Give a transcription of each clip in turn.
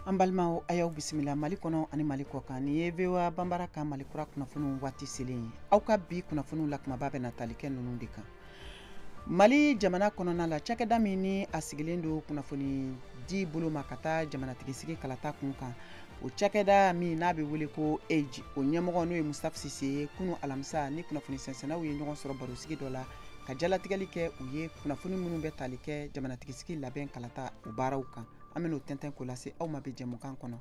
An balimaw, a y'aw bisimila Mali kɔnɔ ani Mali kɔ kan. Nin ye VOA Banbara ka Mali kura kunnafoniw waati selen ye. Aw ka bi kunnafoniw la, kumaba bɛ na tali kɛ ninnu de kan. Mali jamana kɔnɔna la, cakɛda min ni a sigilen don kunnafoni di bolo ma ka taa jamanatigisigi kalata kun kan, o cakɛda min n'a bɛ wele ko AIGE, o ɲɛmɔgɔ n'o ye Moustapha Cissé ye, kunu alamisa ni kunnafoni sɛnsɛnnaw ye ɲɔgɔn sɔrɔ barosigi dɔ la ka jalatigɛli kɛ u ye kunnafoni minnu bɛ tali kɛ jamanatigisigi labɛn kalata o baaraw kan. An bɛn'o tɛntɛn k'o lase aw ma bi jɛmukan kɔnɔ.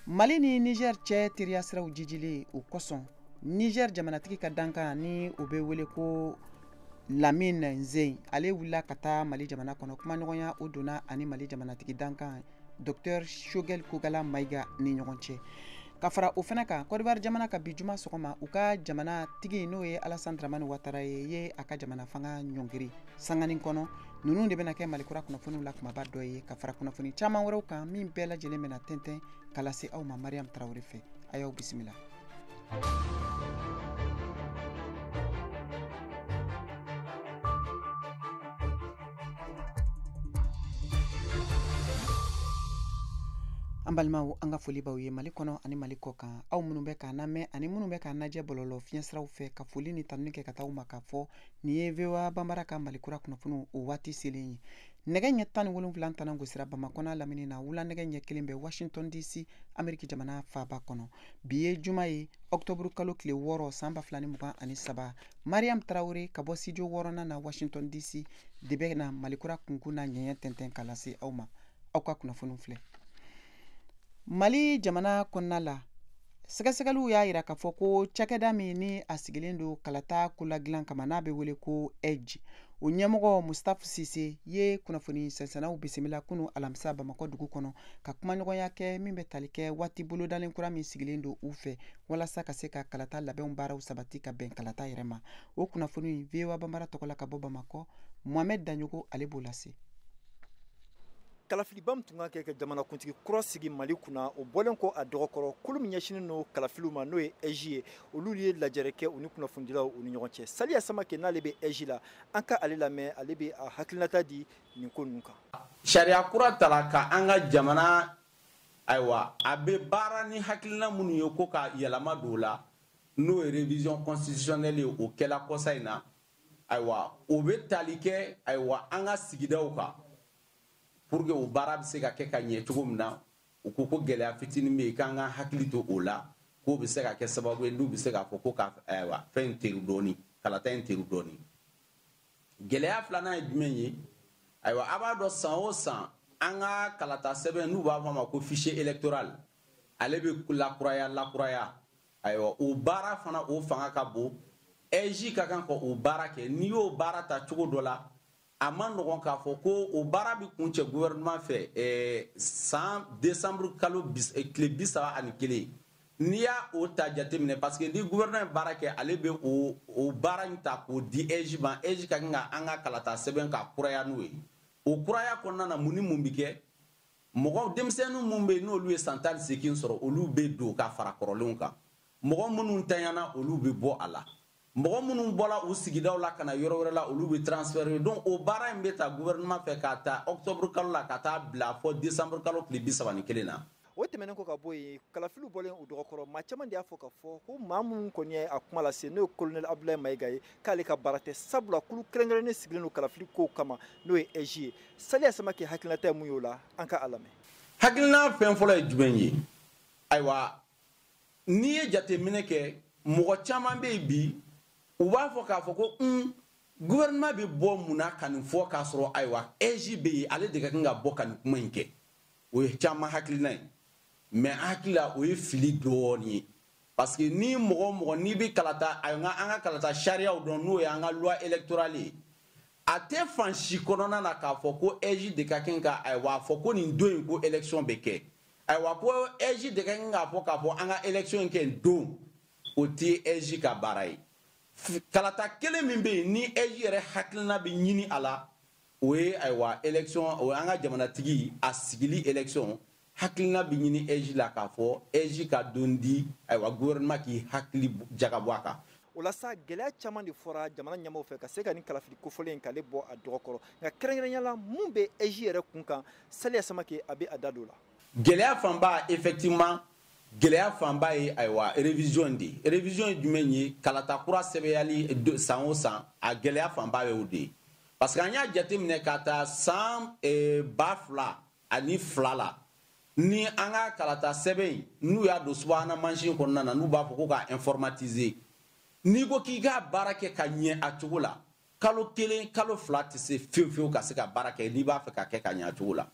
Mali ni Niger cɛ teriya siraw jijilen o kosɔn, Niger jamanatigi ka dankan ni o bɛ wele ko Lamine Zeyn, ale wulila ka taa Mali jamana kɔnɔ. Kumaɲɔgɔnya o donna ani Mali jamanatigi dankan Docteur Choguel Kokalla Maïga ni ɲɔgɔn cɛ. Ka fara o fana kan, Côte jamana ka bi juma sɔgɔma, u ka jamana tigi n'o ye Alassane Dramane Ouattara ye a ka jamana fanga ɲɔngiri sanganin kɔnɔ. Ninnu de bɛna kɛ Mali kura kunnafoniw la kumaba dɔ ye, ka fara kunnafoni caman wɛrɛw kan min bɛɛ lajɛlen bɛna tɛntɛn ka lase aw ma Mariam Tarawele fɛ. A y'aw bisimila. An balimaw, an ka foli b'aw ye Mali kɔnɔ ani Mali kɔ kan. Aw minnu bɛ k'an lamɛn ani minnu bɛ k'an lajɛ bɔlɔlɔ fiɲɛsiraw fɛ, ka foli ni tanuni kɛ ka taa aw ma k'a fɔ nin ye VOA Banbara ka Mali kura kunnafoniw o waati selen ye. Nɛgɛ ɲɛ 17 tana gosira Bamakɔ n'a lamini na, wula nɛgɛ ɲɛ 1 bɛ Washington DC, Ameriki jamana faaba kɔnɔ. Bi ye juma ye, ɔktɔburu kalo tile 6, san 2023. Mariam Tarawele ka bɔ studio 6nan na Washington DC de bɛ na Mali kura kunkun na ɲɛɲɛ tɛntɛn ka lase aw ma. Aw ka kunnafoniw filɛ. Mali jamana kɔnɔna la, sɛgɛsɛgɛliw y'a yira k'a fɔ ko cakɛda min ni a sigilen don kalata koladilan kama n'a bɛ wele ko AIGE, o ɲɛmɔgɔ Moustapha Cissé ye kunnafoni sɛnsɛnnaw bisimila kunu alamisa Bamakɔ dugu kɔnɔ, ka kumaɲɔgɔnya kɛ min bɛ tali kɛ waati bolodalen kura min sigilen don u fɛ walasa ka se ka kalata labɛnw baaraw sabati ka bɛn kalata yɛrɛ ma. O kunnafoni, VOA Banbara tɔgɔ la ka bɔ Bamakɔ, Mohamed Daɲogo, ale b'o lase. Kalafiliba min tun ka kɛ ka jamanakuntigi kura sigi Mali kunna, o bɔlen kɔ a dɔgɔkɔrɔ, kulu min ɲɛsinnen don kalafiliw ma, n'o ye AIGE ye, olu ye lajɛrɛ kɛ u ni kunnafonidilaw u ni ɲɔgɔn cɛ. Saliya Samake n'ale bɛ AIGE la, an ka ale lamɛn, ale bɛ a hakilinata di nin ko ninnu kan. Sariya kura tara ka an ka jamana, ayiwa, a bɛ baara ni hakilina minnu ye ko ka yɛlɛma don o la, n'o ye révision constitutionnelle ye, o kɛla kɔsa in na. Ayiwa, o bɛ tali kɛ, ayiwa, an ka sigidaw kan pour que o baara bɛ se ka kɛ ka ɲɛ cogo min na. U ko ko gɛlɛya fitinin bɛ yen, k'an ka hakili to o la, k'o bɛ se ka kɛ sababu ye n'u bɛ se k'a fɔ ko ka, ayiwa, fɛn in teru dɔɔni, kalata in teru dɔɔni. Gɛlɛya filanan ye jumɛn ye? Ayiwa, a b'a dɔn, san o san, an ka kalata sɛbɛn n'u b'a fɔ a ma ko fichier électoral, ale bɛ lakuraya lakuraya. Ayiwa, o baara fana, o fanga ka bon. AIGE ka kan ka o baara kɛ. N'i y'o baara ta cogo dɔ la, a ma nɔgɔn k'a fɔ ko o baara bɛ kun cɛ gouvernement fɛ san décembre kalo tile 31. N'i y'a o ta jateminɛ, parce que ni gouvernement ye baara kɛ, ale bɛ o baara in ta k'o di AIGE ma. AIGE ka kan ka an ka kalata sɛbɛn ka kuraya n'o ye. O kuraya kɔnɔna na, mun ni mun bɛ kɛ? Mɔgɔ denmisɛnnin minnu bɛ yen n'olu ye san 18 sɔrɔ, olu bɛ don ka fara kɔrɔlenw kan. Mɔgɔ minnu tanyana, olu bɛ bɔ a la. Mɔgɔ minnu bɔra u sigidaw la ka na yɔrɔ wɛrɛ la, olu bɛ transférer. Donc o baara in bɛ ta gouvernement fɛ k'a ta octobre kalo la ka taa bila fɔ décembre kalo tile 31 na. O tɛmɛnen kɔ ka bɔ yen, kalafiliw bɔlen u dɔgɔkɔrɔ, maa caman de y'a fɔ ka fɔ ko maa minnu kɔni ye a kuma lase, n'o ye colonel Abdoulaye Maïga ye, k'ale ka baara tɛ, sabula kulu kɛrɛnkɛrɛnnen sigilen don kalafili kow kama, n'o ye AIGE ye. Saliya Samake hakilinata ye mun ye o la? An ka a lamɛn. Hakilina fɛn fɔlɔ ye jumɛn ye? Ayiwa, n'i ye jateminɛ kɛ, mɔgɔ caman bɛ yen bi, u b'a fɔ k'a fɔ ko gouvernement bɛ bɔ mun na ka nin fɔ, k'a sɔrɔ, ayiwa, AIGE bɛ yen, ale de ka kan ka bɔ ka nin kuma in kɛ. O ye caman hakilina ye, mais an hakili la, o ye fili dɔɔnin ye, parce que ni mɔgɔ o mɔgɔ n'i bɛ kalata, ayiwa, an ka kalata sariyaw dɔn, n'o ye an ka loi électorale ye, a tɛ fan si kɔnɔna na k'a fɔ ko AIGE de ka kan ka, ayiwa, a fɔ ko nin don in ko élection bɛ kɛ. Ayiwa, ko AIGE de ka kan k'a fɔ k'a fɔ an ka élection kɛ nin don, o tɛ AIGE ka baara ye. Kalata kelen min bɛ yen ni AIGE yɛrɛ hakilina bɛ ɲini a la, o ye, ayiwa, élection, o ye an ka jamanatigi a sigili élection. Hakilina bɛ ɲini AIGE la k'a fɔ AIGE ka don di, ayiwa, gouvernement k'i hakili jagabɔ a kan. O la sa, gɛlɛya caman de fɔra jamana ɲɛmaaw fɛ ka se ka nin kalafili kofɔlen in k'ale bɔ a dɔgɔkɔrɔ. Nka kɛrɛnkɛrɛnya la, mun bɛ AIGE yɛrɛ kun kan? Saliya Samake, a bɛ a da don o la. Gɛlɛya fanba, effectivement, gɛlɛya fanba ye, ayiwa, révision de ye. Révision ye jumɛn ye? Kalata kura sɛbɛyali san o san, a gɛlɛya fanba ye o de ye, parce que an y'a jateminɛ ka taa san 2002 la, ni an ka kalata sɛbɛn in, n'u y'a don subahana mansin kɔnɔna na, n'u b'a fɔ ko k'a informatiser, n'i ko k'i k'a baara kɛ ka ɲɛ a cogo la, kalo 1, kalo 2 tɛ se fewu fewu ka se ka baara kɛ n'i b'a fɛ ka kɛ ka ɲɛ a cogo la.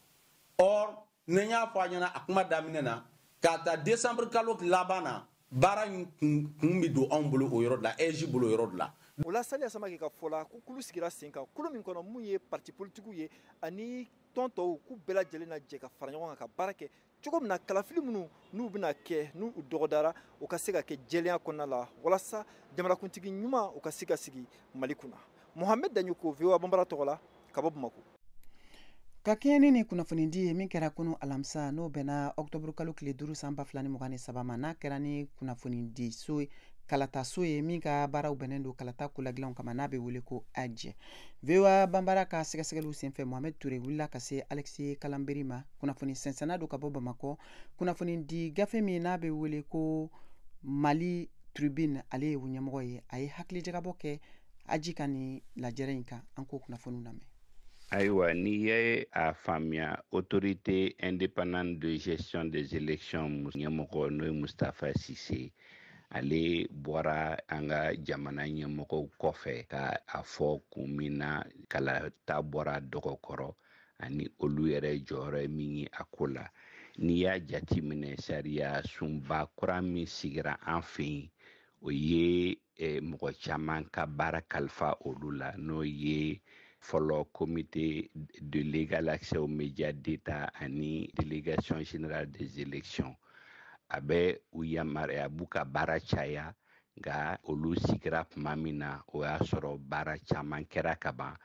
Or, ni n y'a fɔ a ɲɛna a kuma daminɛ na, k'a ta décembre kalo laban na, baara in kun bɛ don anw bolo o yɔrɔ de la, AIGE bolo o yɔrɔ de la. O la, Saliya Samake ka fɔ la, ko kulu sigira sen kan, kulu min kɔnɔ mun ye parti politigiw ye ani tɔn tɔw, k'u bɛɛ lajɛlen na jɛ ka fara ɲɔgɔn kan ka baara kɛ cogo min na kalafili minnu n'u bɛna kɛ, n'u dɔgɔdara, o ka se ka kɛ jɛlenya kɔnɔna la, walasa jamanakuntigi ɲuman o ka se ka sigi Mali kunna. Mohamed Daɲoko, VOA Banbara tɔgɔ la, ka bɔ Bamako. Ka kɛɲɛ ni nin kunnafonidi ye min kɛra kunu alamisa, n'o bɛnna ɔktɔburu kalo tile 5 san 2023 ma, n'a kɛra ni kunnafonidi so kalataso ye min ka baaraw bɛnnen don kalata koladilanw kama, n'a bɛ wele ko AIGE, VOA Banbara ka sɛgɛsɛgɛliw senfɛ, Mohamed Ture wulila ka se Alexis Kalanberi ma, kunnafoni sɛnsɛnna don ka bɔ Bamakɔ, kunnafoni di gafe min n'a bɛ wele ko Mali Tribune, ale ye o ɲɛmɔgɔ ye. A ye hakilijagabɔ kɛ AIGE ka nin lajɛrɛ in kan. An k'o kunnafoniw lamɛn. Ayiwa, n'i ye a faamuya, Autorité indépendante de gestion des élections ɲɛmɔgɔ, n'o ye Mustapha Cisse, ale bɔra an ka jamana ɲɛmɔgɔw kɔfɛ ka a fɔ kun min na kalata bɔra dɔgɔkɔrɔ ani olu yɛrɛ jɔyɔrɔ ye min ye a ko la. N'i y'a jatiminɛ, sariya sunba kura min sigira an fɛ yen, o ye mɔgɔ caman ka baara kalifa olu la, n'o ye fɔlɔ Comité de l'égal accès aux médias d'État ani Délégation générale des élections. A bɛ u yamaruya, a b'u ka baara caya, nka olu sigira tuma min na, o y'a sɔrɔ baara caman kɛra ka ban.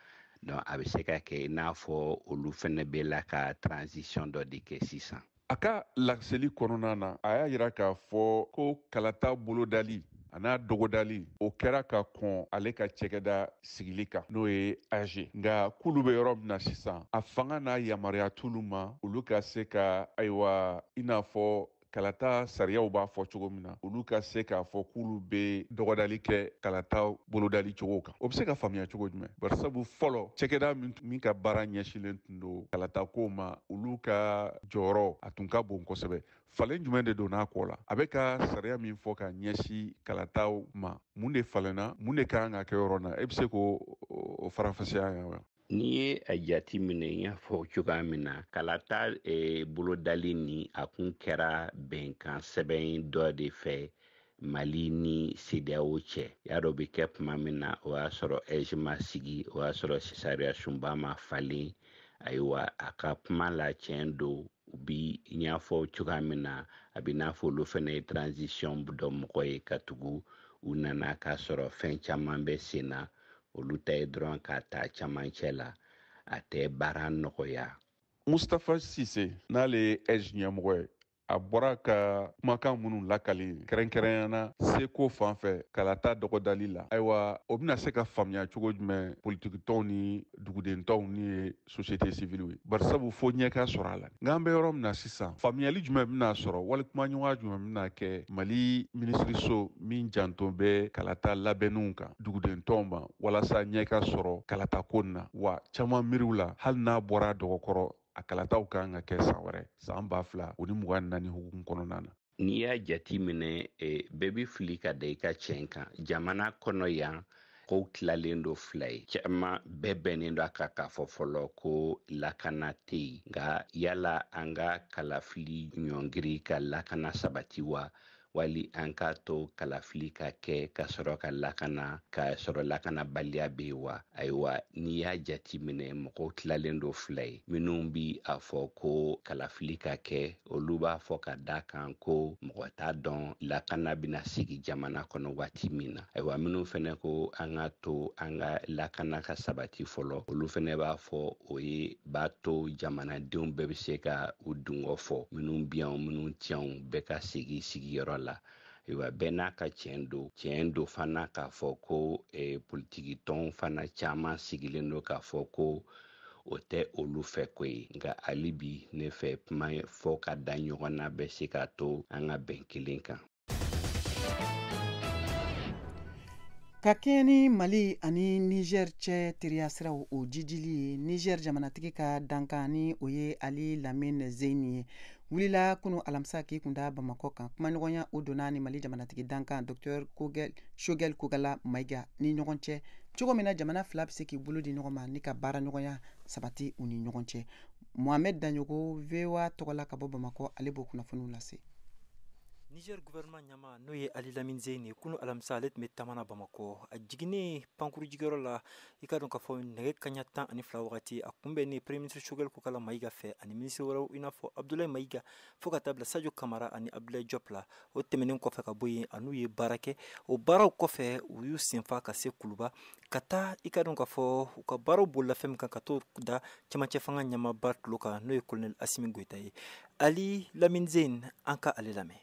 Donc a bɛ se ka kɛ i n'a fɔ olu fɛnɛ bɛ la ka transition dɔ de kɛ sisan. A ka laseli kɔnɔna na, a y'a yira k'a fɔ ko kalata bolodali a n'a dɔgɔdali, o kɛra ka kɔn ale ka cɛkɛda sigili kan, n'o ye AIGE. Nka k'olu bɛ yɔrɔ min na sisan, a fanga n'a yamaruya t'olu ma olu ka se ka, ayiwa, i n'a fɔ kalata sariyaw b'a fɔ cogo min na, olu ka se k'a fɔ k'olu bɛ dɔgɔdali kɛ kalata bolodali cogo kan. O bɛ se ka faamuya cogo jumɛn? Barisabu fɔlɔ, cɛkɛda min ka baara ɲɛsilen tun don kalata kow ma, olu ka jɔyɔrɔ a tun ka bon kosɛbɛ. Falen jumɛn de donna a kɔ la? A bɛ ka sariya min fɔ ka ɲɛsin kalataw ma, mun de falenna? Mun de kan ka kɛ yɔrɔ na? E bɛ se k'o o faranfasiya yan wa? N'i ye a jati minɛ, n y'a fɔ cogoya min na, kalata bolodali ni a kun kɛra bɛnkan sɛbɛn dɔ de fɛ Mali ni CEDEAO cɛ. Y'a dɔn, bɛ kɛ tuma min na, o y'a sɔrɔ AIGE ma sigi, o y'a sɔrɔ sariya sunba ma falen. Ayiwa, a ka kuma la, tiɲɛ don, u bi n y'a fɔ cogoya min na, a bɛ n'a fɔ olu fana ye transition dɔ mɔgɔ ye, ka tugu u nana k'a sɔrɔ fɛn caman bɛ sen na. Olu ta ye dɔrɔn k'a ta camancɛ la, a tɛ baara nɔgɔya. Mustapha Cisse, n'ale ye AIGE ɲɛmɔgɔ ye, a bɔra ka kumakan minnu lakali, kɛrɛnkɛrɛnyana seko fan fɛ kalata dɔgɔdali la, ayiwa, o bɛna se ka faamuya cogo jumɛn politikitɔnw ni dugudentɔnw ni ye société civile ye? Barisabu fo ɲɛ ka sɔrɔ a la. Nka an bɛ yɔrɔ min na sisan, faamuyali jumɛn bɛna sɔrɔ, wali kumaɲɔgɔnya jumɛn bɛna kɛ Mali minisiriso min janto bɛ kalata labɛnniw kan dugudentɔnw ma, walasa ɲɛ ka sɔrɔ kalata ko nin na wa? Caman miiriw la, hali n'a bɔra dɔgɔkɔrɔ, a kalataw kan ka kɛ san wɛrɛ, san 2024 hukumu kɔnɔna na. N'i y'a jati minɛ, bɛɛ bɛ fili ka da i ka tiɲɛ kan. Jamana kɔnɔ yan, kow tilalen don fila ye. Caman bɛɛ bɛnnen don a kan k'a fɔ fɔlɔ ko lakana tɛ yen, nka yala an ka kalafili ɲɔngiri ka lakana sabati wa, wali an k'a to kalafili ka kɛ ka sɔrɔ ka lakana, ka sɔrɔ lakanabaliya bɛ yen wa? Ayiwa, n'i y'a jati minɛ, mɔgɔw tilalen don fila ye. Minnu bi a fɔ ko kalafili ka kɛ, olu b'a fɔ ka da kan ko mɔgɔ t'a dɔn lakana bɛna sigi jamana kɔnɔ waati min na. Ayiwa, minnu fɛnɛ ko an ka to an ka lakana ka sabati fɔlɔ, olu fɛnɛ b'a fɔ o ye b'a to jamanadenw bɛɛ bɛ se ka u dungɔ fɔ, minnu bi yan, minnu ti yan, bɛɛ ka segin sigiyɔrɔ la. Ayiwa, bɛɛ n'a ka tiɲɛ don. Tiɲɛ don fana k'a fɔ ko politikitɔnw fana caman sigilen don k'a fɔ ko O tɛ olu fɛ ko ye, nka hali bi ne fɛ, kuma fɔ ka da ɲɔgɔn na bɛ se k'a to an ka bɛn kelen kan. Ka kɛɲɛ ni Mali ani Niger cɛ teriya siraw o jijili ye, Niger jamanatigi ka dankan, ni o ye Ali Lamine Zeini ye, wulila kunu alamisa k'i kunda Bamakɔ kan. Kumaɲɔgɔnya o donna ni Mali jamanatigi dankan Dr Choguel Kokalla Maïga ni ɲɔgɔn cɛ, cogo min na jamana fila bɛ se k'i bolo di ɲɔgɔn ma ni ka baara ɲɔgɔnya sabati u ni ɲɔgɔn cɛ. Mohamed Dagnoko, VOA tɔgɔ la ka bɔ Bamakɔ, ale b'o kunnafoniw lase. Niger gouvernement ɲɛmaa, n'o ye Ali Lamine Zeini, kunu alamisa ale tun bɛ taama na Bamakɔ. A jiginnen pankuru jigiyɔrɔ la, i ka dɔn k'a fɔ nɛgɛ kaɲa 12 wagati, a kunbɛn premier ministre Choguel Kokalla Maïga fɛ ani ministre wɛrɛw, i n'a fɔ Abdoulaye Maïga, fo ka taa bila Sadio Camara ani Abdoulaye Diop la. O tɛmɛnen kɔfɛ ka bɔ yen, a n'u ye baara kɛ. O baaraw kɔfɛ, u y'u senfa ka se Kuluba ka taa, i ka dɔn k'a fɔ u ka baaraw bolila fɛn min kan, ka t'o da cɛmancɛ fanga ɲɛmaaba tulo kan, n'o ye colonel Assimi Goïta ye. Ali Lamine Zeini, an ka ale lamɛn.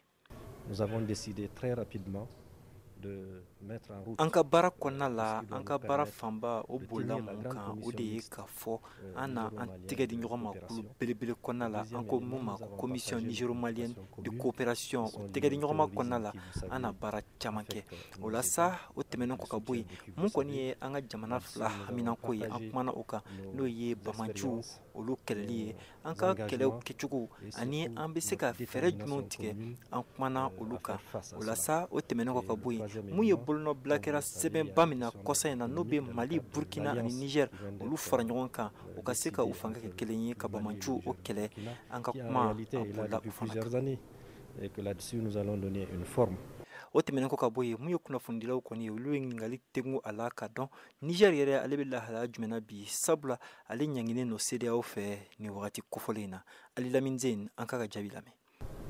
Nous avons décidé très rapidement de mettre en route. An ka baara kɔnɔna la, an ka baara fanba o bolila mun kan? O de ye ka fɔ an na an tɛgɛ di ɲɔgɔn ma kulu belebele kɔnɔna la, an ko mun ma ko Commission nigéro-malienne de coopération. O tɛgɛ di ɲɔgɔn ma kɔnɔna la, an na baara caman kɛ o la sa. O tɛmɛnen kɔ ka bɔ yen, mun kɔni ye an ka jamana fila haminanko ye, an kumana o kan, n'o ye bamanciw olu kɛlɛli ye. An ka kɛlɛw kɛcogo ani an bɛ se ka fɛɛrɛ jumɛnw tigɛ, an kumana olu kan o la sa. O tɛmɛnen kɔ ka bɔ yen, mun ye bolonɔbila kɛra sɛbɛnba min na kɔsa in na, n'o bɛ Mali, Burkina ani Niger olu fara ɲɔgɔn kan, u ka se ka u fanga kɛ kelen ye ka bamanciw o kɛlɛ, an ka kuma a bolila o fana kan. Et que là-dessus nous allons donner une forme. O tɛmɛnen kɔ ka bɔ yen, mun ye kunnafonidilaw kɔni ye, olu ye ɲininkali tengu a la ka dɔn Niger yɛrɛ ale bɛ lahalaya jumɛn na bi, sabula ale ɲanginen don CEDEAO fɛ nin wagati kofɔlen in na. Ali Lamine Zeini, an k'a ka jaabi lamɛn.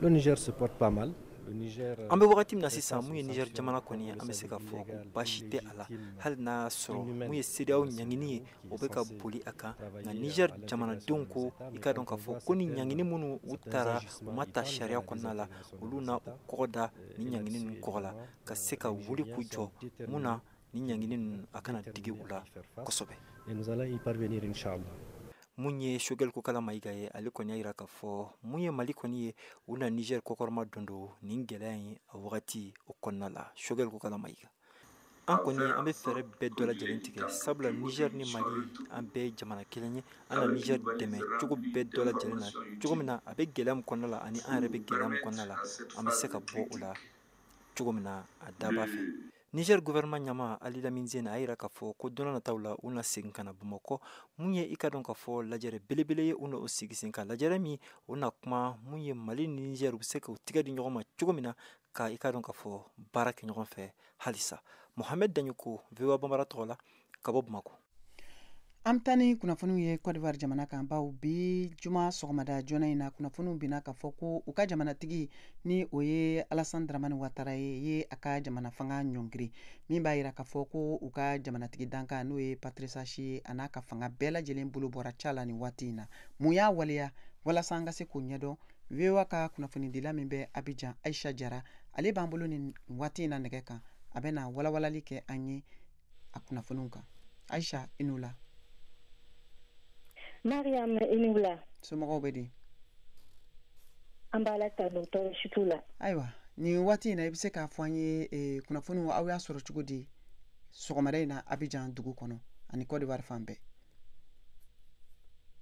Le Niger se porte pas mal. An bɛ wagati min na sisan, mun ye Niger jamana kɔni ye, an bɛ se ka fɔ ko baasi tɛ a la, hali n'a y'a sɔrɔ mun ye CEDEAO ɲangini ye, o bɛ ka boli a kan. Nka Niger jamanadenw ko, i ka dɔn k'a fɔ ko ni ɲangini minnu u taara, u ma ta sariya kɔnɔna la, olu na u kɔgɔ da ni ɲangini ninnu kɔgɔ la ka se ka wuli k'u jɔ mun na ni ɲangini ninnu a kana digi u la kosɛbɛ. Et nous allons y parvenir, Inch'Allah. Mun ye Choguel Kokalla Maïga ye, ale kɔni y'a yira k'a fɔ mun ye Mali kɔni ye, u na Niger kɔkɔrɔma don don nin gɛlɛya in a wagati o kɔnɔna la. Choguel Kokalla Maïga: an kɔni an bɛ fɛɛrɛ bɛɛ dɔ lajɛlen tigɛ, sabula Niger ni Mali, an bɛɛ ye jamana kelen ye. An na Niger dɛmɛ cogo bɛɛ dɔ lajɛlen na, cogo min na a bɛ gɛlɛya min kɔnɔna la ani an yɛrɛ bɛ gɛlɛya min kɔnɔna la, an bɛ se ka bɔ o la cogo min na a daba fɛ. Niger gouvernement ɲɛmaa Ali Lamine Zeini a yira k'a fɔ ko don nataw la, u na segin ka na Bamakɔ. Mun ye, i ka dɔn k'a fɔ lajɛrɛ belebele ye, u na o sigi sen kan, lajɛrɛ min o na kuma mun ye Mali ni Niger u bɛ se k'u tigɛ di ɲɔgɔn ma cogo min na ka, i ka dɔn k'a fɔ, baara kɛ ɲɔgɔn fɛ halisa. Mohamed Dagnoko, VOA Bambara tɔgɔ la ka bɔ Bamakɔ. An bɛ taa ni kunnafoniw ye Côte d'Ivoire jamana kan, baw bi juma sɔgɔmada joona in na, kunnafoniw binna k'a fɔ ko u ka jamanatigi, ni o ye Alassane Dramane Ouattara ye a ka jamana fanga ɲɔngiri, min b'a yira k'a fɔ ko u ka jamanatigi dankan, n'o ye Patrice Hachi ye, a n'a ka fanga bɛɛ lajɛlen bolo bɔra ca la nin waati in na. Mun y'a waleya? Walasa an ka se k'o ɲɛdɔn, VOA ka kunnafonidila min bɛ Abidjan, Aisha Jara, ale b'an bolo nin waati in na nɛgɛ kan. A bɛna walawalali kɛ an ye a kunnafoniw kan. Aisha, i n'u la. Mariam, i ni wula. Somɔgɔw bɛ di? An b'a la tanu, tɔɔrɔ si t'u la. Ayiwa, nin waati in na, i bɛ se k'a fɔ an ye kunnafoniw aw y'a sɔrɔ cogo di sɔgɔmada in na Abidjan dugu kɔnɔ ani Côte d'Ivoire fan bɛɛ?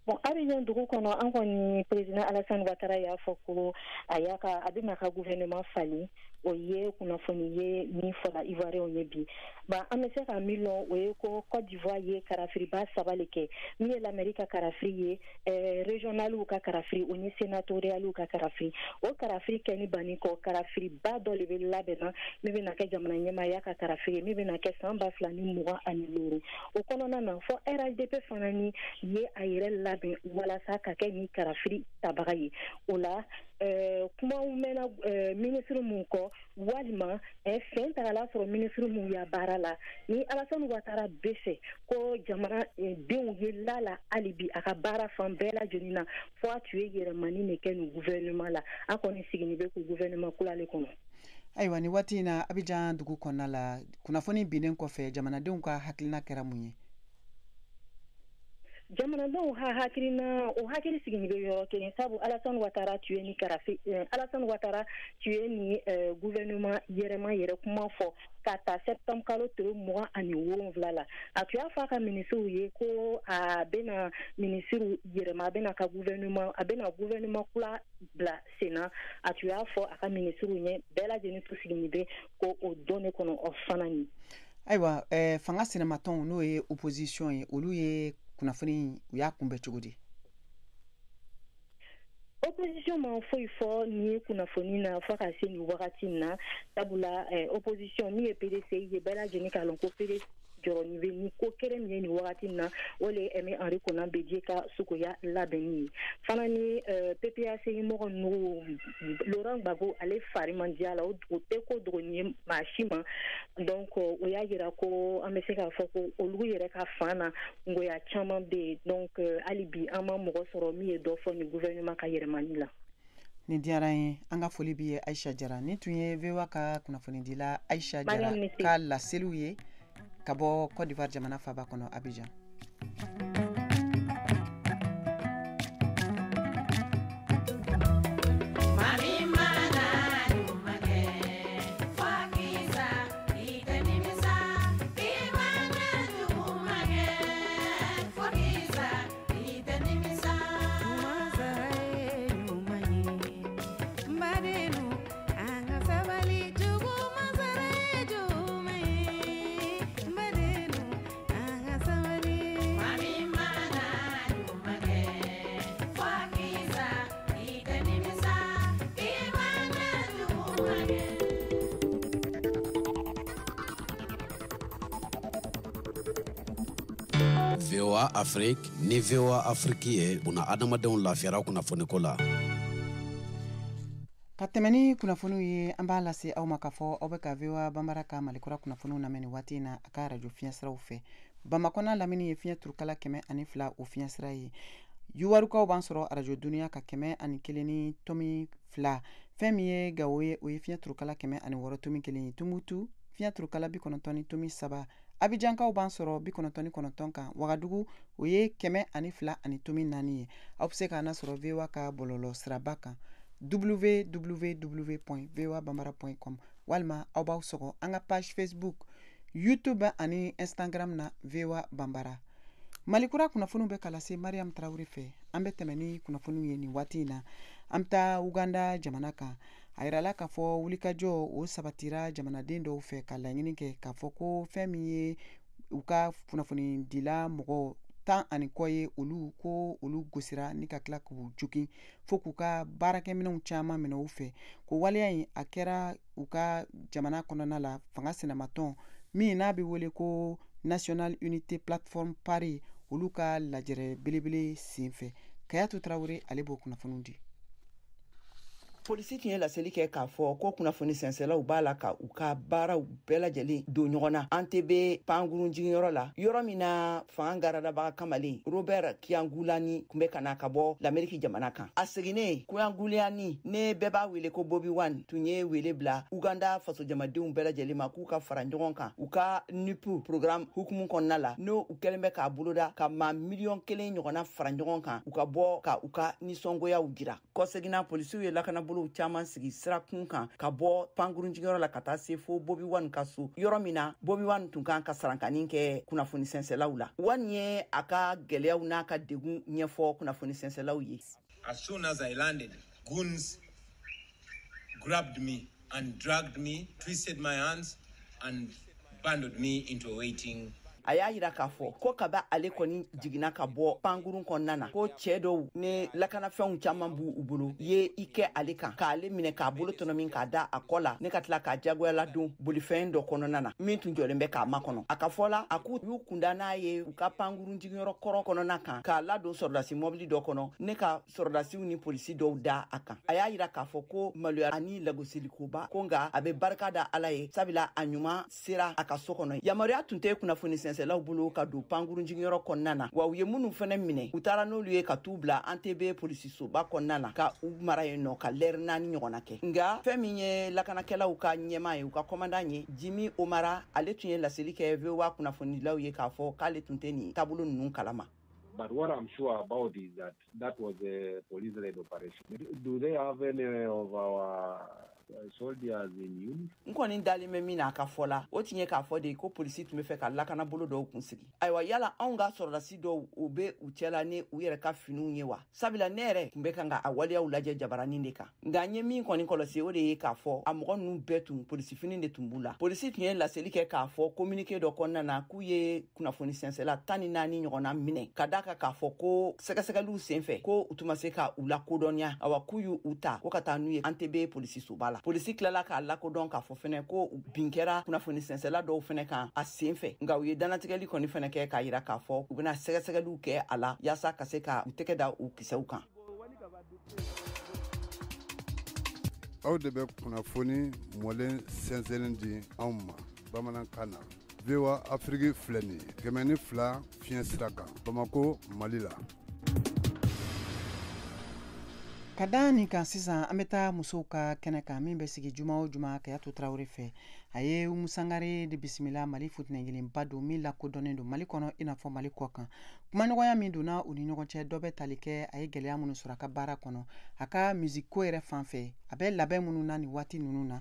Bon, Abidjan dugu kɔnɔ, an kɔni président Alassane Ouattara y'a fɔ ko a y'a ka a bɛna ka gouvernement falen. O ye kunnafoni ye min fɔra Ivoirienw ye bi. Ba an bɛ se ka min lɔn, o ye ko Côte d'Ivoire ye kalafiliba saba le kɛ, min ye la mairie ka kalafili ye, régionaliw ka kalafili, o ni sénatorialiw ka kalafili. O kalafili kɛ ni banni kɔ, kalafiliba dɔ de bɛ labɛnna min bɛna kɛ jamana ɲɛmaaya ka kalafili ye, min bɛna kɛ san 2025. O kɔnɔna na, fɔ RHDP fana ni ye a yɛrɛ labɛn walasa ka kɛ ni kalafili tabaga ye. O la, kumaw mɛnna ministre mun kɔ, walima fɛn tagala sɔrɔ ministre mun ya baara la, ni Alassane Ouattara bɛ fɛ ko jamana denw ye la la hali bi a ka baara fan bɛɛ lajɛlen na, fo a tun ye yɛlɛmani de kɛ nin gouvernement la. A kɔni sigini bɛ k'u gouvernement kura le kɔnɔ. Ayiwa, nin waati in na, Abidjan dugu kɔnɔna la, kunnafoni binnen kɔfɛ, jamanadenw ka hakilina kɛra mun ye? Jamanadenw ha hakilina o hakili sigini bɛ yɔrɔ kelen, sabu Alassane Ouattara tun ye ni karafe, Alassane Ouattara tun ye ni gouvernement yɛrɛma yɛrɛ kuma fɔ ka ta septembre kalo tile 27 la. A tun y'a fɔ a ka minisiriw ye ko a bɛna minisiriw yɛrɛma, a bɛna ka gouvernement, a bɛna gouvernement kura bila sen na. A tun y'a fɔ a ka minisiriw ɲɛ, bɛɛ lajɛlen tun sigini bɛ ko o don ne kɔnɔ o fana ni. Ayiwa, fanga sinamatɔnw n'o ye opposition ye, olu ye kunnafoni u y'a kunbɛn cogo di? Opposition ma foyi fɔ nin kunnafoni na fo ka se nin wagati in na, sabula opposition min ye PDCI ye, bɛɛ lajɛlen k'a lɔn ko PDCI jɔrɔnin bɛ ni ko kelen min ye nin wagati in na, o le ye Aimé Henri Konan Bédié ka sukoya labɛnni ye. Fana ni PPAC mɔgɔ ninnu, Laurent Gbagbo ale fari man diya la, o tɛ ko dɔgɔnin ye maa si ma. Donc o y'a yira ko an bɛ se k'a fɔ ko olu yɛrɛ ka fan na ngoya caman bɛ yen. Donc hali bi an ma mɔgɔ sɔrɔ min ye dɔ fɔ nin gouvernement ka yɛlɛmani la. Nin diyara n ye, an ka foli b'i ye Aïcha Jara. Nin tun ye VOA ka kunnafonidila Aïcha Jara ka laseliw ye ka bɔ Côte d'Ivoire jamana faaba kɔnɔ Abidjan. VOA Afrique ni VOA Afrique ye buna adamadenw lafiyara kunnafoniko la. Ka tɛmɛ ni kunnafoniw ye, an b'a lase aw ma k'a fɔ aw bɛ ka VOA Bambara ka Malikura kunnafoniw lamɛn nin waati in na a ka arajo fiɲɛsiraw fɛ. Bamakɔ n'a lamini ye fiɲɛ turukala 102 o fiɲɛsira ye. Yuwarukaw b'an sɔrɔ arajo duniya ka 101.2. Fɛn min ye Gawo ye, o ye fiɲɛ turukala 106.1 ye. Tumutu fiɲɛ turukala 90.3. Abidjankaw b'an sɔrɔ 99 kan. Wagadugu o ye 102.4 ye. Aw bɛ se k'an lasɔrɔ VOA ka bɔlɔlɔ siraba kan www.voabambara.com, walima aw b'aw sɔgɔ an ka page Facebook, YouTube ani Instagram na VOA Bambara. Malikura kunnafoniw bɛ ka lase Mariam Traoré fɛ. An bɛ tɛmɛ ni kunnafoniw ye nin waati in na. An bɛ taa Uganda jamana kan. A yirala k'a fɔ wulikajɔ o sabatira jamanaden dɔw fɛ ka laɲini kɛ k'a fɔ ko fɛn min ye u ka kunnafonidila mɔgɔ 10 ani kɔ ye, olu ko olu gosira ni ka tila k'u jogin fo k'u ka baarakɛminɛnw caman minɛ u fɛ. Ko waleya in a kɛra u ka jamana kɔnɔna la, fanga sinamatɔn min n'a bɛ wele ko National Unity Platform Party, olu ka lajɛrɛ belebele sen fɛ. Kayatu Tarawele, ale b'o kunnafoniw di. Polisi tun ye laseli kɛ k'a fɔ ko kunnafoni sɛnsɛlaw b'a la ka u ka baaraw bɛɛ lajɛlen don ɲɔgɔn na Entebbe pankurun jiginyɔrɔ la, yɔrɔ min na fanga garadabaga kamalen Robert Kyagulanyi tun bɛ ka na ka bɔ Lameriki jamana kan. A seginnen, Kyagulanyi ne bɛɛ b'a wele ko Bobi Wine tun ye wele bila Uganda fasojamadenw bɛɛ lajɛlen ma k'u ka fara ɲɔgɔn kan u ka NUP programme hukumu kɔnɔna la, n'o u kɛlen bɛ k'a boloda ka maa 1 miliyɔn ɲɔgɔnna fara ɲɔgɔn kan, u ka bɔ ka u ka nisɔngoyaw jira. Kɔseginna, polisiw ye lakanabolo caman sigi sirakun kan ka bɔ pankurun jigiyɔrɔ la ka taa se fo Bobi Wine ka so, yɔrɔ min na Bobi Wine tun kan ka sarankanni kɛ kunnafoni sɛnsɛlaw la. Wine ye a ka gwɛlɛyaw n'a ka degun ɲɛfɔ kunnafoni sɛnsɛlaw ye. As soon as I landed, goons grabbed me and dragged me, twisted my hands and bundled me into a waiting A y'a yira k'a fɔ ko kaba ale kɔni jiginna ka bɔ pankurun kɔnɔna na, ko cɛɛ dɔw ni lakanafɛnw caman b'u u bolo ye i kɛ ale kan k'ale minɛ k'a bolo tɔnɔmin k'a da a kɔ la, ne ka tila k'a jagoyala don bolifɛn dɔ kɔnɔna na min tun jɔlen bɛ k'a makɔnɔ. A ka fɔ la, a k'u y'u kunda n'a ye u ka pankurun jiginyɔrɔ kɔrɔ kɔnɔna kan k'a ladon sɔrɔdasi mɔbili dɔ kɔnɔ, ne ka sɔrɔdasiw ni polisi dɔw da a kan. A y'a yira k'a fɔ ko maloya ani lagosilikoba ko, nka a bɛ barika da Ala ye, sabula a ɲuman sera a ka so kɔnɔ. Yamaruya tun tɛ kunnafoni sɛnsɛlaw bolo ka don pankurun jiginyɔrɔ kɔnɔna na, wa u ye minnu fɛnɛ minɛ, u taara n'olu ye ka t'u bila Entebbe polisisoba kɔnɔna na ka u mara yen nɔ ka lɛri 4 ɲɔgɔnna kɛ. Nga fɛn min ye lakanakɛlaw ka ɲɛma ye, u ka kɔmandan ye Jimi Omara, ale tun ye laseli kɛ VOA kunnafonidilaw ye k'a fɔ k'ale tun tɛ nin taabolo ninnu kalama. But what I'm sure about is that that was a police-led operation. Do they have any of our soldiers in uniform? N kɔni dalen bɛ min na a ka fɔ la, o tun ye k'a fɔ de ko polisi tun bɛ fɛ ka lakanabolo dɔw kun sigi. Ayiwa, yala anw ka sɔrɔdasi dɔw o bɛ u cɛla ni u yɛrɛ ka finiw ye wa? Sabula ne yɛrɛ tun bɛ kan ka a waleyaw lajɛ jabaranin de kan, nka n ye min kɔni kɔlɔsi, o de ye k'a fɔ a mɔgɔ ninnu bɛɛ tun polisifini de tun b'u la. Polisi tun ye laseli kɛ k'a fɔ communiqué dɔ kɔnɔna na k'u ye kunnafoni sɛnsɛla 14 ɲɔgɔnna minɛ, ka d'a kan k'a fɔ ko sɛgɛsɛgɛliw senfɛ ko u tun ma se ka u lakodɔnniya. Awa, k'u y'u ta ko ka taa n'u ye Entebbe polisisoba la. Polisi tilala k'a lakodɔn k'a fɔ fɛnɛ ko bin kɛra kunnafoni sɛnsɛla dɔw fɛnɛ kan a sen fɛ, nka u ye dannatigɛli kɔni fɛnɛ kɛ k'a yira k'a fɔ u bɛna sɛgɛsɛgɛliw kɛ a la yaasa ka se ka u tɛgɛ da u kisɛw kan. Aw de bɛ kunnafoni mɔlen sɛnsɛnnen di anw ma bamanankan na. VOA Afrique filɛ nin ye 102 fiɲɛ sira kan, Bamako, Mali la. Ka da nin kan sisan, an bɛ taa musow ka kɛnɛ kan min bɛ sigi juma o juma Kayatu Tarawele fɛ. A ye Umu Sangare de bisimila, Mali futinɛyelenba don min lakodɔnnen don Mali kɔnɔ i n'a fɔ Mali kɔ kan. Kumaɲɔgɔnya min donna u ni ɲɔgɔn cɛ, dɔ bɛ tali kɛ a ye gɛlɛya minnu sɔrɔ a ka baara kɔnɔ, a ka musique ko yɛrɛ fan fɛ, a bɛ labɛn minnu na nin waati ninnu na.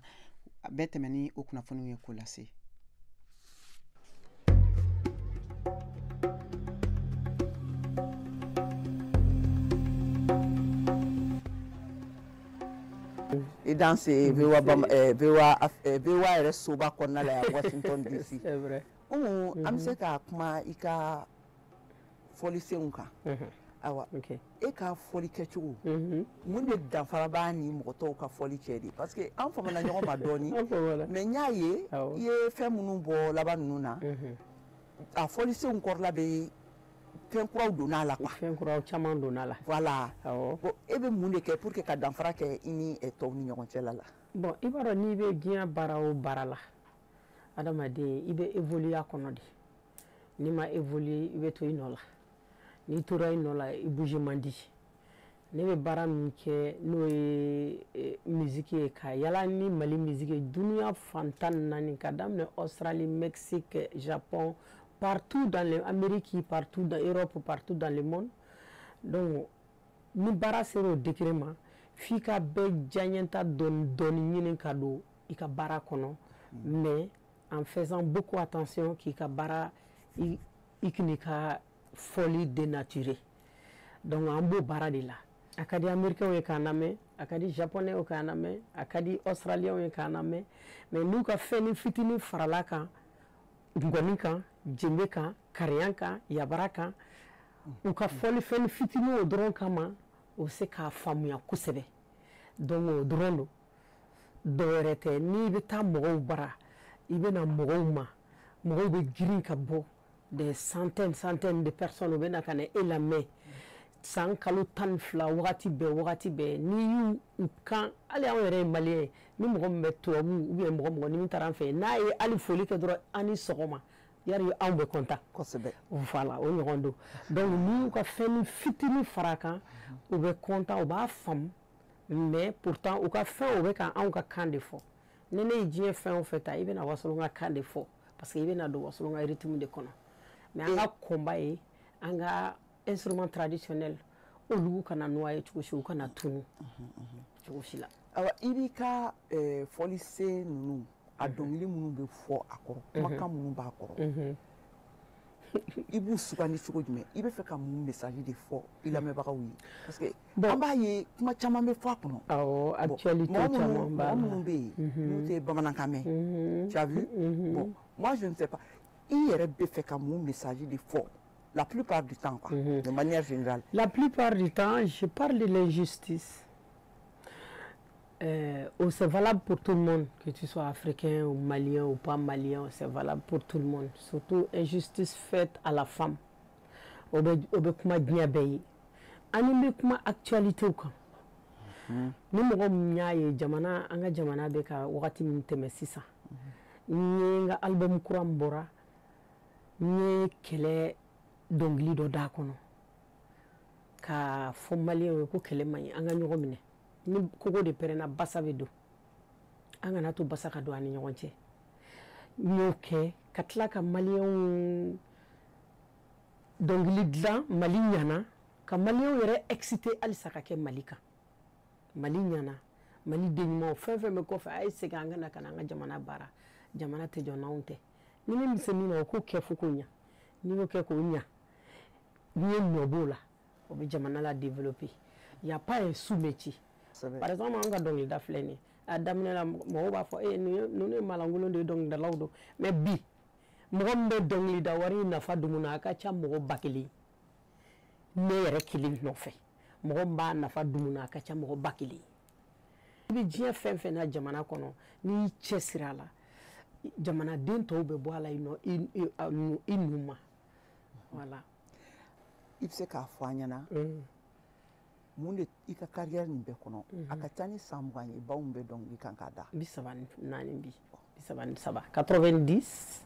A bɛ tɛmɛ ni o kunnafoniw ye k'o lase. I danse VOA VOA VOA yɛrɛ soba kɔnɔna la yan, Washington DC. C'est vrai. Umu, an bɛ se ka kuma i ka fɔlisenw kan. Ayiwa, e ka fɔli kɛcogo, mun de danfara b'a ni mɔgɔ tɔw ka fɔli cɛ de? Parce que an famana ɲɔgɔn ma dɔɔni, mais n y'a ye i ye fɛn minnu bɔ laban ninnu na, a fɔlisenw kɔrɔla bɛ fɛn kuraw donna a la quoi. Fɛn kuraw caman donna a la. Voilà. Bon, e bɛ mun de kɛ pour que ka danfara kɛ i ni tɔw ni ɲɔgɔn cɛla la? Bon, i b'a dɔn, n'i bɛ diɲɛ baara o baara la, adamaden, i bɛ évoluer a kɔnɔ de. N'i ma évoluer, i bɛ to i nɔ la. N'i tora i nɔ la, i bouger man di. Ne bɛ baara min kɛ, n'o ye musique ye, ka yala ni Mali musique ye dunuya fan 14, ka daminɛ Australie, Mexique, Japon, partout dans l'Amérique, partout dans l'Europe, partout dans le monde. Donc ni baara sera o degré ma, f'i ka bɛɛ diyaɲɛta dɔɔni dɔɔni ɲini ka don i ka baara kɔnɔ, mais en faisant beaucoup attention k'i ka baara i k'i ka fɔli dénaturer. Donc an b'o baara de la. A ka di Américains ye k'an lamɛn, a ka di Japonais ye k'an lamɛn, a ka di Australiens ye k'an lamɛn, mais n'u ka fɛnnin fitinin farala kan, ngɔni kan, jenbe kan, kariyan kan, yabara kan, u ka fɔlifɛn fitinin o dɔrɔn kama, u bɛ se k'a faamuya kosɛbɛ. Donc o dɔrɔn don, dɔwɛrɛ tɛ. N'i bɛ taa mɔgɔw bara, i bɛ na mɔgɔw ma, mɔgɔw bɛ girin ka bɔ, des centaines centaines de personnes, u bɛ na ka na e lamɛn san kalo 12, wagati bɛɛ wagati bɛɛ. N'i y'u u kan, hali anw yɛrɛ ye Malien ye, ni mɔgɔ min bɛ tubabu ou bien mɔgɔ mɔgɔ ni min taara an fɛ yen, n'a ye hali foli kɛ dɔrɔn, an ni sɔgɔma, yari anw bɛ content kosɛbɛ. Voilà, o ɲɔgɔn don. Donc n'i y'u ka fɛn fitinin fara a kan, u bɛ content, u b'a faamu. Mais pourtant u ka fɛn, u bɛ ka anw ka kan de fɔ. Ni ne ye diɲɛ fɛn o fɛn ta, i bɛna wasolon ka kan de fɔ, parce que i bɛna don wasolon ka rythme de kɔnɔ. Mais an ka combat ye an ka instrument traditionnel olu kana noyer cogo si, u kana tunu cogo si la. Awa, i b'i ka fɔlisen ninnu, a dɔnkili minnu bɛ fɔ a kɔrɔ, kumakan minnu b'a kɔrɔ, i b'u sugandi cogo jumɛn? I bɛ fɛ ka mun message de fɔ i lamɛnbagaw ye? Parce que an b'a ye kuma caman bɛ fɔ a kɔnɔ. Awɔ, actualité caman b'a la. Mɔgɔ minnu bɛ yen n'u tɛ bamanankan mɛn, tu as vu? Bon, moi je ne sais pas, i yɛrɛ bɛ fɛ ka mun message de fɔ la plupart du temps, quoi, de manière générale? La plupart du temps, je parle de l'injustice. C'est valable pour tout le monde, que tu sois africain ou malien ou pas malien, c'est valable pour tout le monde. Surtout injustice faite à la femme. O bɛ kuma diɲɛ bɛɛ ye. Ani bɛ kuma actualité kan. Ni mɔgɔ min y'a ye jamana, an ka jamana bɛ ka wagati min tɛmɛ sisan, n ye n ka album kura min bɔra, n ye kɛlɛ dɔnkili dɔ d'a kɔnɔ k'a fɔ maliyɛnw ye ko kɛlɛ man ɲi, an ka ɲɔgɔn minɛ. Ni kogo de pɛrɛnna, basa bɛ don, an kana to basa ka don an ni ɲɔgɔn cɛ. N y'o kɛ ka tila ka maliyɛnw dɔnkili dilan Mali ɲana, ka maliyɛnw yɛrɛ excité halisa ka kɛ Mali kan. Mali ɲana, Mali den ɲumanw fɛn fɛn bɛ kɔfɛ, a ye segin an ka na ka na an ka jamana baara. Jamana tɛ jɔ n'anw tɛ. Ni min bɛ se min na, o k'o kɛ fo k'o ɲa. N'i y'o kɛ k'o ɲa, n'i ye nɔ b'o la, o bɛ jamana la développer. Il y a pas un sous-métier. Par exemple, an ka dɔnkilida filɛ nin ye, a daminɛ la mɔgɔw b'a fɔ e ninnu ye malankolon de ye, dɔnkilidalaw don. Mais bi mɔgɔ min bɛ dɔnkilida wari nafa dumu na, a ka ca mɔgɔ 1000. Ne yɛrɛ kelen nɔfɛ, mɔgɔ min b'a nafa dumu na, a ka ca mɔgɔ 1000. I bɛ diɲɛ fɛn fɛn na jamana kɔnɔ, n'i y'i cɛsiri a la, jamanaden tɔw bɛ bɔ a la i nu ma. Voilà. I bɛ se k'a fɔ an ɲɛna mun de i ka carrière nin bɛɛ kɔnɔ, a ka ca ni san 20 ye, baw bɛ dɔnkili kan k'a da? 34 bi, 33, 90.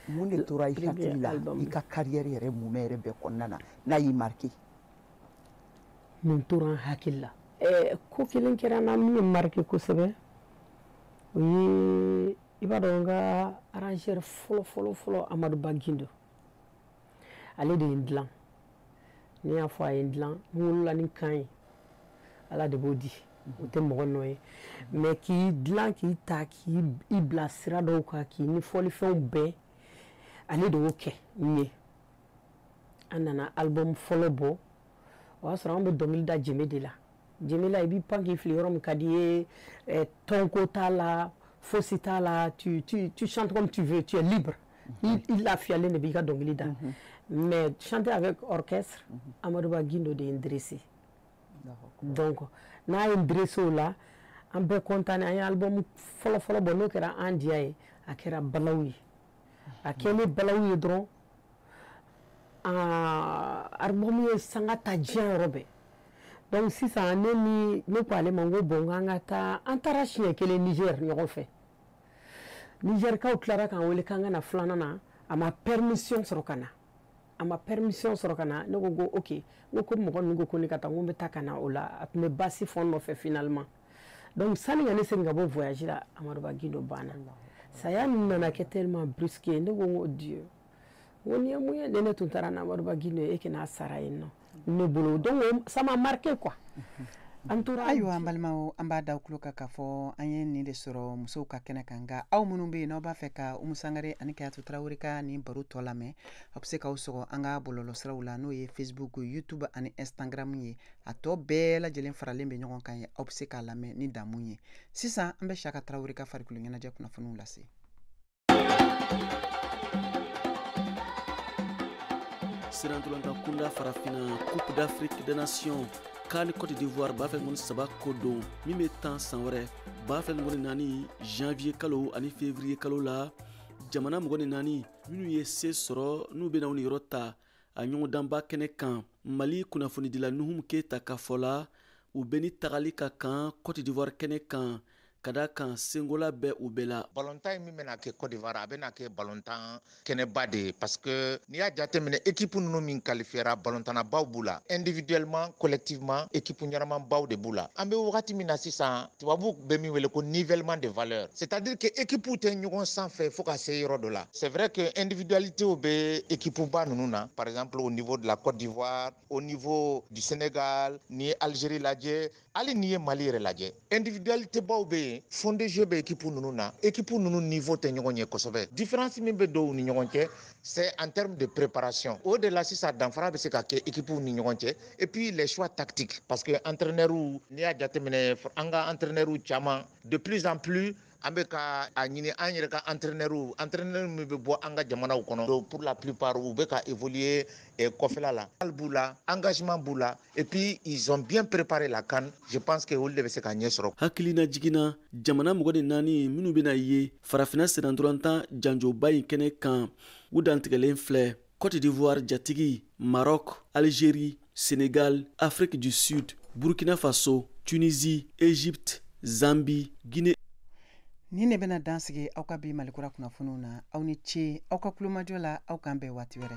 Mun de tora i hakili la i ka carrière yɛrɛ mumɛ yɛrɛ bɛɛ kɔnɔna na, n'a y'i marqué? Mun tora n hakili la? Ko kelen kɛra n na min ye marqué kosɛbɛ, o ye, i b'a dɔn, n ka arrangeur fɔlɔ fɔlɔ fɔlɔ, Amadu Ba Gindo, ale de ye n dilan. N'i y'a fɔ a ye n dilan, n wolola ni kan ye, Ala de b'o di, o tɛ mɔgɔ nɔ ye. Mais k'i dilan, k'i ta, k'i bila sira dɔw kan, k'i ni fɔlifɛnw bɛɛ, ale de y'o kɛ n ye. An nana album fɔlɔ bɔ, o y'a sɔrɔ an bɛ dɔnkili da jɛmɛ de la. Jɛmɛ la, i b'i pan k'i fili yɔrɔ min ka di i ye, tɔnko t'a la, fosi t'a la, tu tu tu chantes comme tu veux, tu es libre, i lafiyalen de b'i ka dɔnkili da. Mais chanter avec orchestre, Amadou Ba Gindo de ye n dressé. Donc n'a ye n dressé o la, an bɛɛ content. An ye album fɔlɔ fɔlɔ bɔ, n'o kɛra an diya ye, a kɛra balawu ye. A kɛlen balawu ye dɔrɔn, album ye sanga ta diɲɛ yɔrɔ bɛɛ. Donc sisan ne ni ne ko ale ma, n ko bon, k'an ka taa. An taara siɲɛ kelen Niger ɲɔgɔn fɛ. Nigerkaw tilara k'an wele k'an ka na filanan na. A ma permission sɔrɔ ka na, a ma permission sɔrɔ ka na. Ne ko ok, n ko ko mɔgɔ ninnu ko ko ne ka taa, n ko n bɛ taa ka na o la. A tun bɛ basi fɔ n nɔfɛ finalement. Donc sani ka ne segin ka bɔ voyage la, Amadu Ba Gindo banna. Saya ninnu nana kɛ tellement brusque. Ne ko n ko Dieu, n ko nin ye mun ye? Ne tun taara n'Amadu Ba Gindo ye, e kana sara yen nɔ ne bolo. Donc ça m'a marqué quoi. An tora. Ayiwa, an balimaw, an b'a da tulo kan k'a fɔ an ye nin de sɔrɔ musow ka kɛnɛ kan. Nka aw minnu bɛ yen n'aw b'a fɛ ka Umu Sangare ani Kayatu Tarawele ka nin baro tɔ lamɛn, aw bɛ se k'aw sɔgɔ an ka bɔlɔlɔsiraw la, n'o ye Facebook, YouTube ani Instagram ye. A tɔ bɛɛ lajɛlen faralen bɛ ɲɔgɔn kan ye, aw bɛ se k'a lamɛn ni damu ye. Sisan an bɛ Saka Tarawele ka farikolo ɲɛnajɛ kunnafoniw lase. Sirantolanta kunda Farafina, Coupe d'Afrique des Nations CAN Côte d'Ivoire 2023 ko don, min bɛ tan san wɛrɛ 2024 janvier kalo ani février kalo la. Jamana 24 minnu ye se sɔrɔ, n'u bɛna u niyɔrɔ ta a ɲɔgɔndanba kɛnɛ kan. Mali kunnafonidila Nuhum Keyita ka fɔ la, u bɛ ni tagali ka kan Côte d'Ivoire kɛnɛ kan, ka da kan sengola bɛ u bɛɛ la. Balontan in min bɛna kɛ Côte d'Ivoire, a bɛna kɛ balontan kɛnɛba de ye, parce que n'i y'a jateminɛ, équipe ninnu min qualifiera, balontannabaw b'u la, individuellement, collectivement, équipe ɲɛnamabaw de b'u la. An bɛ wagati min na sisan, tubabuw bɛ min wele ko nivellement de valeur, c'est à dire que équipe tɛ ɲɔgɔn sanfɛ fo ka se yɔrɔ dɔ la. C'est vrai que individualité bɛ équipe ba ninnu na, par exemple au niveau de la Côte d'Ivoire, au niveau du Sénégal, n'i ye Algérie lajɛ, hali n'i ye Mali yɛrɛ lajɛ, individualité baw bɛ yen, fond de jeu bɛ équipe ninnu na. Équipe ninnu niveau tɛ ɲɔgɔn ye kosɛbɛ. Différence min bɛ dɔw ni ɲɔgɔn cɛ, c'est en termes de préparation. O de la sisan danfara bɛ se ka kɛ équipe ni ɲɔgɔn cɛ. Et puis les choix tactiques, parce que entraîneur, n'i y'a jateminɛ, an ka entraîneur caman, de plus en plus an bɛ ka a ɲini an yɛrɛ ka entraîneur, entraîneur min bɛ bɔ an ka jamanaw kɔnɔ. Donc pour la plupart, u bɛ ka évoluer kɔfɛla la. Hali b'u la, engagement b'u la, et puis ils ont bien préparé la CAN. Je pense que olu de bɛ se ka ɲɛ sɔrɔ. Hakilina jiginna, jamana 24 minnu bɛna ye Farafinna sennantolatan janjoba in kɛnɛ kan, u dantigɛlen filɛ: Côte d'Ivoire jatigi, Maroc, Algérie, Sénégal, Afrique du Sud, Burkina Faso, Tunisie, Égypte, Zambie, Guinée. Nin de bɛna dan sigi aw ka bi Malikura kunnafoniw na. Aw ni ce aw ka kulomajɔ la. Aw k'an bɛn waati wɛrɛ.